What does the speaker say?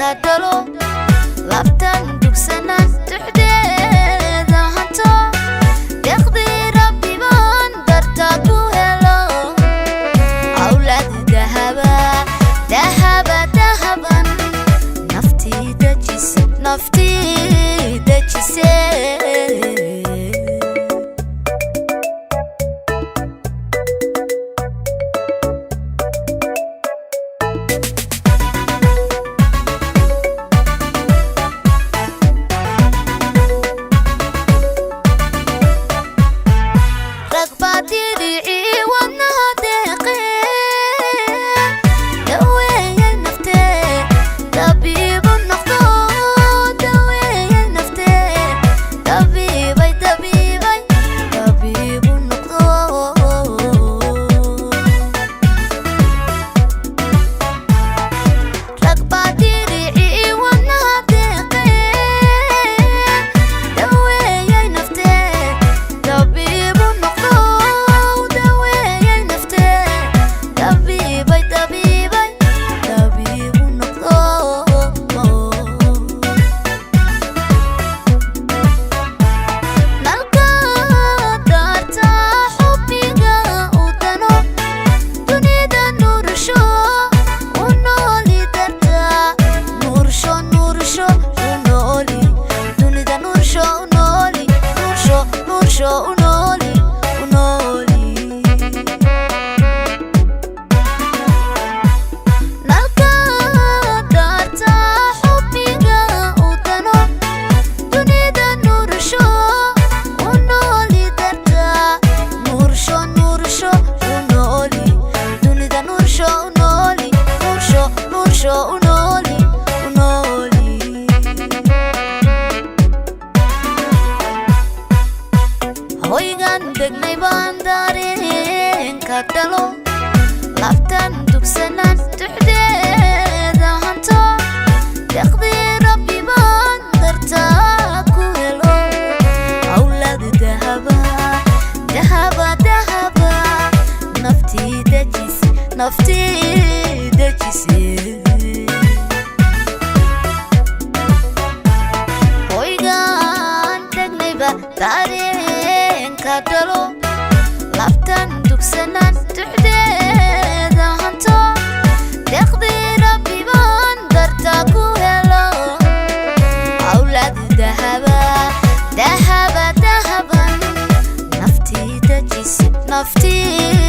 Dareenka dhalo, labtan dugsanaan duxdeeda hanto, deeqdii Rabbi baan dartaa ku helo. Awlaad dahaba, dahaba, dahaban, naftii dejise, naftii dejise. Ragbadiricii wadnaha deeqee, daweeye naftee, dabiibu noqdo, daweeye naftee, dabiibay, dabiibay, dabiibu noqdo. Ragbadiricii wadnaha deeqee, daweeye naftee, dabiibu noqdo, daweeye naftee, dabiibay, dabiibay, dabiibu noqdo. Nalka daarta xubbiga u dano, dunida nuursho u nooli darta, nuursho, nuursho u nooli, dunida nuursho u nooli, nuursho, nuursho u nooli, u nooli. Nalka daarta xubbiga u dano, dunida nuursho u nooli darta, nuursho, nuursho u nooli, dunida nuursho u nooli, nuursho, nuursho u nooli, u nooli. Hoygan degnay baan dareenka dhalo, labtan dugsanaan duxdeeda hanto, deeqdii Rabbi baan dartaa ku helo. Awlaad dahaba, dahaba, dahaba, naftii dejise, naftii dejise. Hoygan degnayba dareenka dhalo, labtan dugsanaan duxdeeda hanto, deeqdii Rabbi baan dartaa ku helo. Awlaad dahaba, dahaba, dahaban, naftii dejise, naftii.